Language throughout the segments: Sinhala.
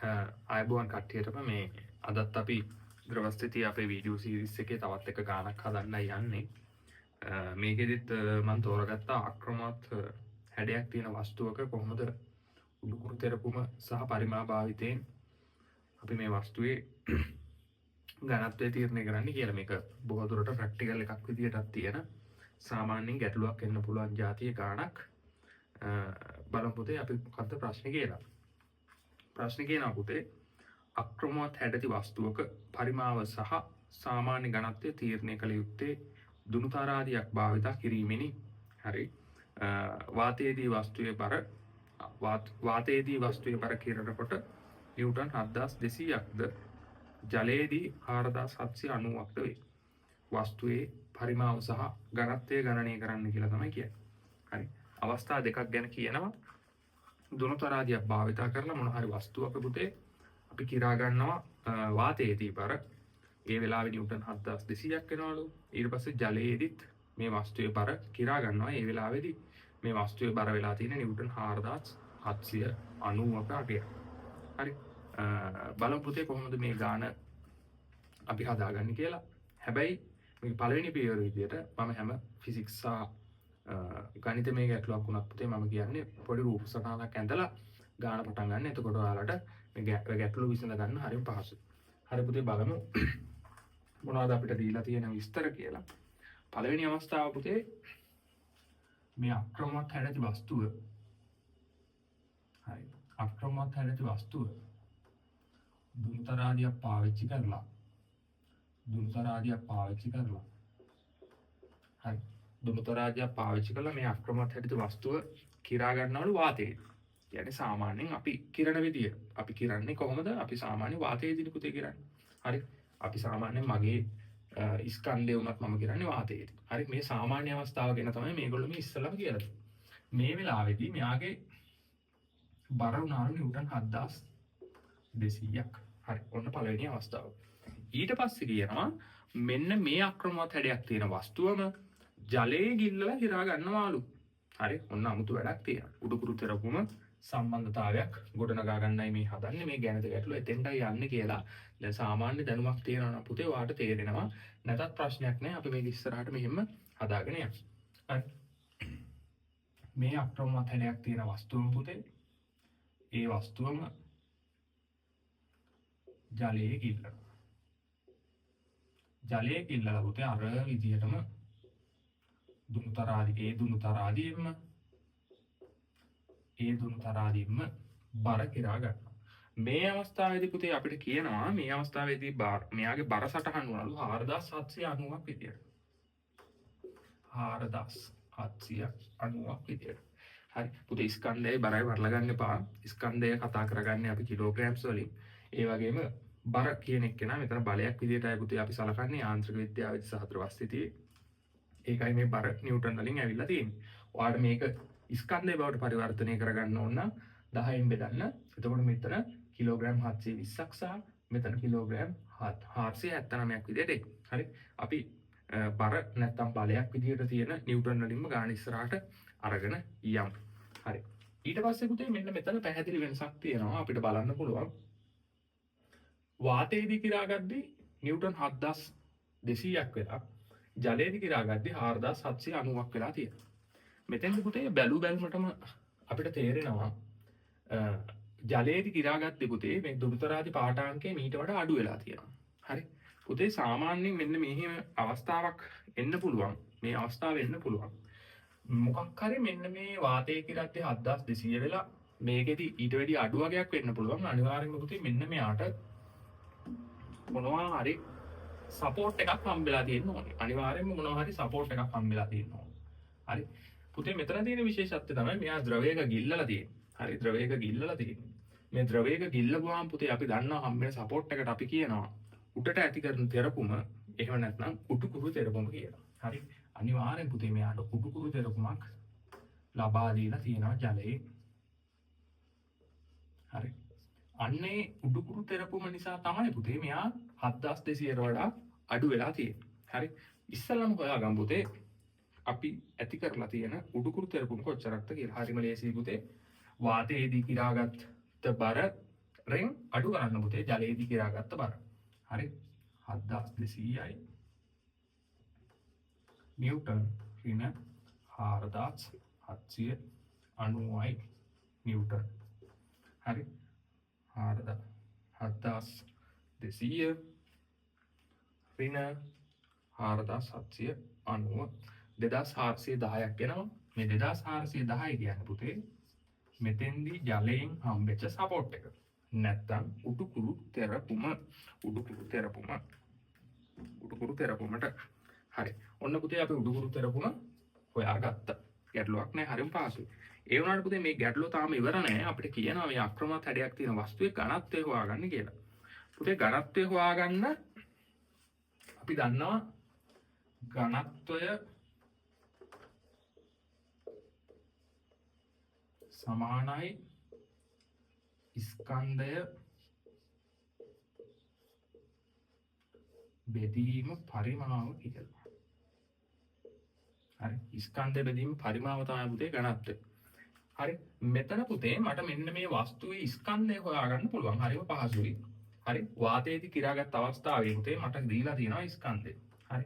ආයුබෝවන් කට්ටියටම. මේ අදත් අපි ද්‍රවස්ථිතිය අපේ වීඩියෝ සීරීස් එකේ තවත් එක ගානක් හදන්නයි යන්නේ. මේකෙදිත් මම තෝරගත්තා අක්‍රමවත් හැඩයක් තියෙන වස්තුවක කොහොමද උඩුකුරු තෙරපුම සහ පරිමා භාවිතයෙන් අපි මේ වස්තුවේ ඝනත්වය තීරණය කරන්න කියලා. මේක බොහෝ දුරට ප්‍රැක්ටිකල් එකක් විදියටත් තියෙන සාමාන්‍යයෙන් ගැටලුවක් එන්න පුළුවන් ජාතිය ගානක්. බලමු පුතේ අපි මොකද්ද ප්‍රශ්නේ කියලා. ප්‍රශ්නේ කියනවා පුතේ, අක්‍රමවත් හැඩති වස්තුවක පරිමාව සහ සාමාන්‍ය ඝනත්වය තීරණය කළ යුත්තේ දුනුතරාදියක් භාවිතා කිරීමෙනි. හරි. වාතයේදී වස්තුවේ බර වාතයේදී වස්තුවේ බර කිරනකොට නිව්ටන් 7200ක්ද ජලයේදී 4790ක්ද වේ. වස්තුවේ පරිමාව සහ ඝනත්වය ගණනය කරන්න කියලා තමයි කියන්නේ. හරි. අවස්ථා දෙකක් ගැන කියනවා. දුනුතරාදියක් භාවිතා කරලා මොන හරි වස්තුවක පුතේ අපි කිරා ගන්නවා වාතයේදී බර. ඒ වෙලාවේ නිව්ටන් 7200ක් වෙනවලු. ඊට පස්සේ ජලයේදීත් මේ වස්තුවේ බර කිරා ගන්නවා. ඒ වෙලාවේදී මේ වස්තුවේ බර වෙලා තියෙන නිව්ටන් 4790ක අගයක්. හරි. බලමු පුතේ කොහොමද මේ ගාන අපි හදාගන්නේ කියලා. හැබැයි මේ පළවෙනි පියවර විදියට මම හැම ෆිසික්ස් සහ ගණිතමය ගැටලුවක් වුණත් පුතේ මම කියන්නේ පොඩි රූප සටහනක් ඇඳලා ගාන පටන් ගන්න. එතකොට ඔයාලට මේ ගැටලු විසඳ ගන්න හරිම පහසුයි. හරි පුතේ, බලමු මොනවද අපිට දීලා තියෙන විස්තර කියලා. පළවෙනි අවස්ථාව පුතේ, මේ අක්‍රමවත් හැඩැති වස්තුව, හරි, අක්‍රමවත් හැඩැති වස්තුව දුනුතරාදියක් පාවිච්චි කරලා, දුනුතරාදියක් පාවිච්චි කරලා, හරි, දුනුතරාදියක් පාවිච්චි කරලා මේ අක්‍රමවත් හැඩැති වස්තුව කිරා ගන්නවලු වාතයේ. කියන්නේ සාමාන්‍යයෙන් අපි කිරණ විදිය. අපි කිරන්නේ කොහොමද? අපි සාමාන්‍ය වාතයේදීනේ පුතේ කිරන්නේ. හරි. අපි සාමාන්‍යයෙන් මගේ ස්කන්ධය වුණත් මම කිරන්නේ වාතයේදී. හරි. මේ සාමාන්‍ය අවස්ථාව ගැන තමයි මේගොල්ලෝ මේ ඉස්සෙල්ලාම කියලා දුන්නේ. මේ වෙලාවේදී මෙයාගේ බර වුණාලු නිව්ටන් 7200ක්. හරි. ඔන්න පළවෙනි අවස්ථාව. ඊට පස්සේ කියනවා මෙන්න මේ අක්‍රමවත් හැඩයක් තියෙන වස්තුවම ජලයේ ගිල්ලලා හිරා ගන්නවාලු. හරි. ඔන්න අමුතු වැඩක් තියෙනවා. උඩුකුරු තෙරපුම සම්බන්ධතාවයක් ගොඩනගා ගන්නයි මේ හදන්නේ, මේ ගැණිත ගැටලුව එතෙන්ටයි යන්නේ කියලා. දැන් සාමාන්‍ය දැනුමක් තියෙනවා නම් පුතේ ඔයාට තේරෙනවා. නැතත් ප්‍රශ්නයක් නෑ. අපි මේක ඉස්සරහට මෙහෙම හදාගෙන යමු. හරි. මේ අක්‍රමවත් හැඩයක් තියෙන වස්තුවම පුතේ ඒ වස්තුවම ජලයේ ගිල්ලනවා. ජලයේ ගිල්ලලා පුතේ අර විදිහටම දුනුතරාදි ඒ දුනුතරාදීම ඒ දුනුතරාදීම බර කිරා ගන්නවා. මේ අවස්ථාවේදී පුතේ අපිට කියනවා මේ අවස්ථාවේදී මෙයාගේ බර සටහන් වුණාලු 4790ක් විදියට. 4790ක් විදියට. හරි පුතේ, ස්කන්ධයයි බරයි වරලා ගන්න එපා. ස්කන්ධය කතා කරගන්නේ අපි කිලෝග්‍රෑම්ස් වලින්. ඒ වගේම බර කියන එක නා මෙතන බලයක් විදියටයි පුතේ අපි සලකන්නේ යාන්ත්‍රික විද්‍යාවේදී සහ ද්‍රවස්ථිතියේ. ඒකයි මේ බර නිව්ටන් වලින් ඇවිල්ලා තියෙන්නේ. ඔයාලට මේක ස්කන්ධය බවට පරිවර්තනය කරගන්න ඕන නම් 10න් බෙදන්න. එතකොට මෙතන කිලෝග්‍රෑම් 720ක් සහ මෙතන කිලෝග්‍රෑම් 479ක් විදියට එයි. හරි. අපි බර නැත්තම් බලයක් විදියට තියෙන නිව්ටන් වලින්ම ගාන ඉස්සරහට අරගෙන යමු. හරි. ඊට පස්සේ පුතේ මෙන්න මෙතන පැහැදිලි වෙනසක් තියෙනවා අපිට බලන්න පුළුවන්. වාතයේදී කිරාගද්දී නිව්ටන් 7200ක් වෙලා ජලයේදී කිරාගද්දී 4790ක් වෙලා තියෙනවා. මෙතෙන්දි පුතේ බැලු බැලමටම අපිට තේරෙනවා ජලයේදී කිරාගද්දී පුතේ මේ දුරුතරාදි පාඨාංකය මීට වඩා අඩු වෙලා තියෙනවා. හරි. පුතේ සාමාන්‍යයෙන් මෙන්න මෙහෙම අවස්ථාවක් එන්න පුළුවන්. මේ අවස්ථාව එන්න පුළුවන්. මොකක් හරි මෙන්න මේ වාතයේ කිරද්දී 7200 වෙලා මේකෙදි ඊට වැඩි අඩු වගයක් වෙන්න පුළුවන්. අනිවාර්යෙන්ම පුතේ මෙන්න මෙයාට මොනවා හරි සපෝට් එකක් හම්බෙලා තියෙන්න ඕනේ. අනිවාර්යෙන්ම මොනවා හරි සපෝට් එකක් හම්බෙලා තියෙන්න ඕනේ. හරි. පුතේ මෙතන තියෙන විශේෂත්වය තමයි මෙයා ද්‍රවයක ගිල්ලලා තියෙන්නේ. හරි, ද්‍රවයක ගිල්ලලා තියෙන්නේ. මේ ද්‍රවයක ගිල්ලපුවාම පුතේ අපි දන්නවා හම්බෙන සපෝට් එකට අපි කියනවා උඩට ඇති කරන තෙරපුම, එහෙම නැත්නම් උඩුකුරු තෙරපුම කියලා. හරි. අනිවාර්යෙන් පුතේ මෙයාට උඩුකුරු තෙරපුමක් ලබා දීලා තියෙනවා ජලයේ. හරි. අන්නේ උඩුකුරු තෙරපුම නිසා තමයි පුතේ මෙයා 7200ට වඩා අඩු වෙලා තියෙන්නේ. හරි. ඉස්සෙල්ලාම හොයාගමු පුතේ අපි ඇති කරලා තියෙන උඩුකුරු තෙරපුම කොච්චරක්ද කියලා. හරිම ලේසියි පුතේ. වාතයේදී කිරාගත්ත බර රෙන් අඩු කරන්න පුතේ ජලයේදී කිරාගත්ත බර. හරි, 7200යි නිව්ටන් ඍණ 4790යි නිව්ටන්. හරි, 7200 ඍණ 4790 2410ක් එනවා. මේ 2410 කියන්නේ පුතේ මෙතෙන්දී ජලයෙන් හම්බෙච්ච සපෝට් එක. නැත්තම් උඩුකුරු තෙරපුම, උඩුකුරු තෙරපුම, උඩුකුරු තෙරපුමට. හරි, ඔන්න පුතේ අපි උඩුකුරු තෙරපුම හොයාගත්තා. ගැටලුවක් නෑ, හරිම පහසුයි. ඒ වුණාට පුතේ මේ ගැටලුව තාම ඉවර නෑ. අපිට කියනවා මේ අක්‍රමවත් හැඩයක් තියෙන වස්තුවේ ඝනත්වය හොයාගන්න කියලා. පුතේ ඝනත්වය හොයාගන්න අපි දන්නවා ඝනත්වය සමානයි ස්කන්ධය බෙදීම පරිමාව කියලා. හරි, ස්කන්ධය බෙදීම පරිමාව තමයි පුතේ ඝනත්වය. හරි, මෙතන පුතේ මට මෙන්න මේ වස්තුවේ ස්කන්ධය හොයාගන්න පුළුවන්. හරිම පහසුයි. හරි, වාතයේදී කිරාගත් අවස්ථාවේ පුතේ මට දීලා තියෙනවා ස්කන්ධය. හරි,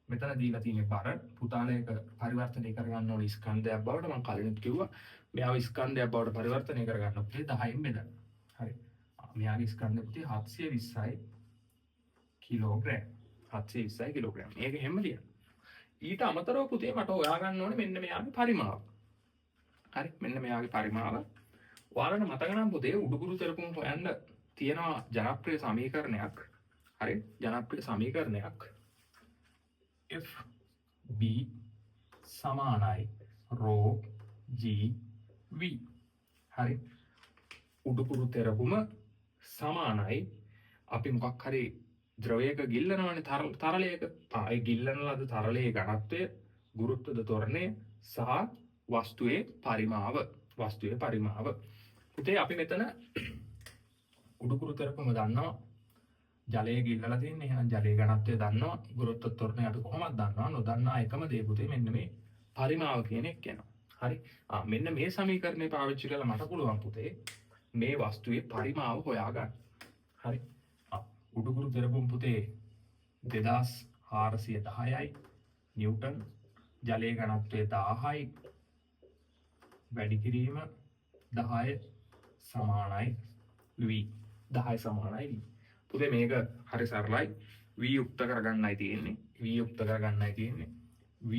මෙතන දීලා තියෙන බර පුතාලා එක පරිවර්තනය කරගන්න ඕන ස්කන්ධයක් බවට මං කලිනුත් කිව්වා. මෙයාව ස්කන්ධයක් බවට පරිවර්තනය කරගන්න පුතේ 10න් බෙදන්න. හරි, මෙයාගේ ස්කන්ධය පුතේ 720යි කිලෝග්‍රෑම්. 720යි කිලෝග්‍රෑම්. මේක හැම ලියන්න. ඊට අමතරව පුතේ මට හොයාගන්න ඕනේ මෙන්න මෙයාගේ පරිමාව. හරි, මෙන්න මෙයාගේ පරිමාව. ඔයාලට මතක නම් පුතේ උඩුකුරු තෙරපුම හොයන්න තියෙනවා ජනප්‍රිය සමීකරණයක්. හරි, ජනප්‍රිය සමීකරණයක් F B සමානයි රෝ G V. හරි, උඩුකුරු තෙරපුම සමානයි අපි මොකක් හරි ද්‍රවයක ගිල්ලනවනේ තරලයක. ඒ ගිල්ලන ලද තරලයේ ඝනත්වය, ගුරුත්වද ත්වරණය සහ වස්තුවේ පරිමාව. වස්තුවේ පරිමාව. පුතේ අපි මෙතන උඩුකුරු තෙරපුම දන්නවා. ජලය ගිල්ලලා තියෙන්නේ. එහෙනම් ජලයේ ඝනත්වය දන්නවා. ගුරුත්ව ත්වරණය අපි කොහොමද දන්නවා? නොදන්නා එකම දේ පුතේ මෙන්න මේ පරිමාව කියන එක එනවා. හරි, මෙන්න මේ සමීකරණය පාවිච්චි කරලා මට පුළුවන් පුතේ මේ වස්තුවේ පරිමාව හොයාගන්න. හරි, උඩුකුරු තෙරපුම් පුතේ 2410යි නිව්ටන්, ජලයේ ඝනත්වය 1000යි වැඩි කිරීම 10 සමානයි V. 10 සමානයි V. පුතේ මේක හරි සරලයි. V යුක්ත කරගන්නයි තියෙන්නේ. V යුක්ත කරගන්නයි තියෙන්නේ. V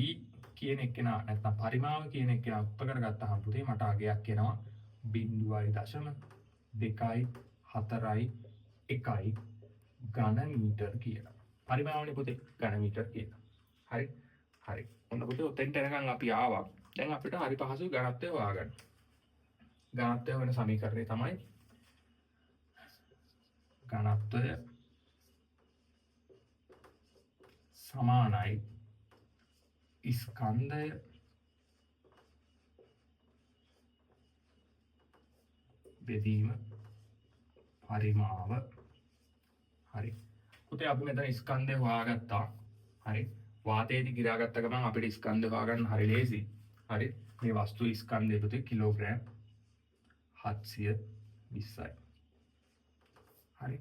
කියන එක්කෙනා නැත්නම් පරිමාව කියන එක්කෙනා යුක්ත කරගත්තාම පුතේ මට අගයක් එනවා බිංදුවයි දශම දෙකයි හතරයි එකයි ඝන මීටර් කියලා. පරිමාවනේ පුතේ ඝන මීටර් කියලා. හරි, හරි. ඔන්න පුතේ ඔතෙන්ට එනකන් අපි ආවා. දැන් අපිට හරි පහසුයි ඝනත්වය හොයාගන්න. ඝනත්වය වෙන සමීකරණය තමයි ඝනත්වය සමානයි ස්කන්ධය බෙදීම පරිමාව. හරි, පුතේ අපි මෙතන ස්කන්ධය හොයාගත්තා. හරි, වාතයේදී ගිරාගත්ත ගමන් අපිට ස්කන්ධය හොයාගන්න හරි ලේසි. හරි, මේ වස්තු ස්කන්ධය පුතේ කිලෝග්‍රෑම් 720යි. හරි,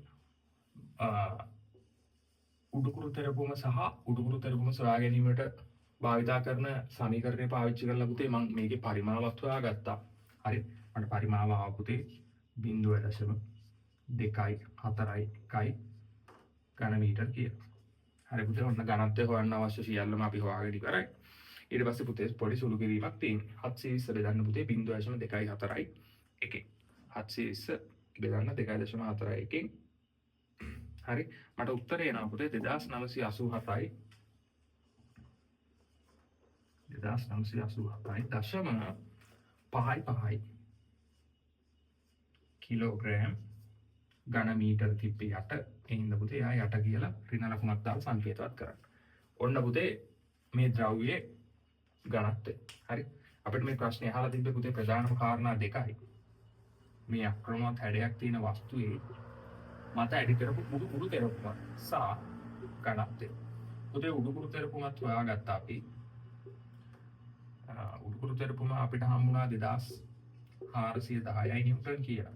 උඩුකුරු තෙරපුම සහ උඩුකුරු තෙරපුම සොයා ගැනීමට භාවිතා කරන සමීකරණය පාවිච්චි කරලා පුතේ මං මේකේ පරිමාවත් හොයාගත්තා. හරි, මට පරිමාව ආවා පුතේ බිංදුව දශම දෙකයි හතරයි එකයි ඝන මීටර් කියලා. හරි පුතේ, ඔන්න ඝනත්වය හොයන්න අවශ්‍ය සියල්ලම අපි හොයාගෙන ඉවරයි. ඊට පස්සේ පුතේ පොඩි සුළු කිරීමක් තියෙනවා. 720 බෙදන්න පුතේ බිංදුව දශම දෙකයි හතරයි එකෙන්. 720 බෙදන්න දෙකයි දශම හතරයි එකෙන්. හරි, මට උත්තරේ එනවා පුතේ දෙදාස් නවසිය අසූහතයි. දෙදාස් නවසිය අසූහතයි දශම පහයි පහයි කිලෝග්‍රෑම් ඝන මීටර තිබ්බේ යට. ඒ හින්දා පුතේ එයා යට කියලා ඍණ ලකුණක් දාලා සංකේතවත් කරන්න. ඔන්න පුතේ මේ ද්‍රව්‍යයේ ඝනත්වය. හරි, අපිට මේ ප්‍රශ්නේ අහලා තිබ්බේ පුතේ ප්‍රධානම කාරණා දෙකයි. මේ අක්‍රමවත් හැඩයක් තියෙන වස්තුවේ මත ඇඩි කරපු උඩු තෙරපුම සහ ඝනත්වය. පුතේ උඩුකුරු තෙරපුමත් හොයාගත්තා අපි. උඩුකුරු තෙරපුම අපිට හම්බුණා 2410යි නිව්ටන් කියලා.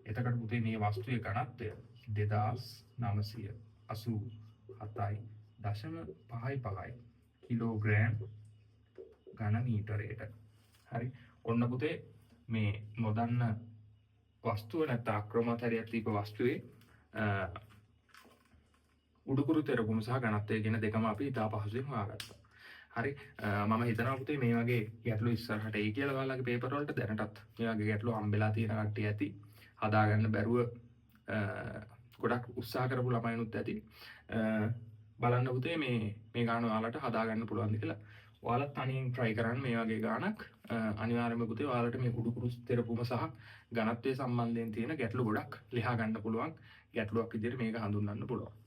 එතකොට පුතේ මේ වස්තුවේ ඝනත්වය 2987.55 කිලෝග්‍රෑම් ඝන මීටරයට. හරි. ඔන්න පුතේ මේ නොදන්න වස්තුව නැත්නම් අක්‍රමවත් හැඩයක් තිබ්බ වස්තුවේ උඩුකුරු තෙරපුම සහ ඝනත්වය කියන දෙකම අපි ඉතා පහසුවෙන් හොයාගත්තා. හරි, මම හිතනවා පුතේ මේ වගේ ගැටලු ඉස්සරහට එයි කියලා ඔයාලගේ පේපර් වලට. දැනටත් මේ වගේ ගැටලු හම්බෙලා තියෙන කට්ටිය ඇති. හදාගන්න බැරුව ගොඩක් උත්සාහ කරපු ළමයිනුත් ඇති. බලන්න පුතේ මේ මේ ගාන ඔයාලට හදාගන්න පුළුවන්ද කියලා. ඔයාලත් තනියෙන් try කරන්න මේ වගේ ගානක්. අනිවාර්යයෙන්ම පුතේ ඔයාලට මේ උඩුකුරු තෙරපුම සහ ඝනත්වය සම්බන්ධයෙන් තියෙන ගැටලු ගොඩක් ලියා ගන්න පුළුවන් ගැටලුවක් විදිහට මේක හඳුන්වන්න පුළුවන්.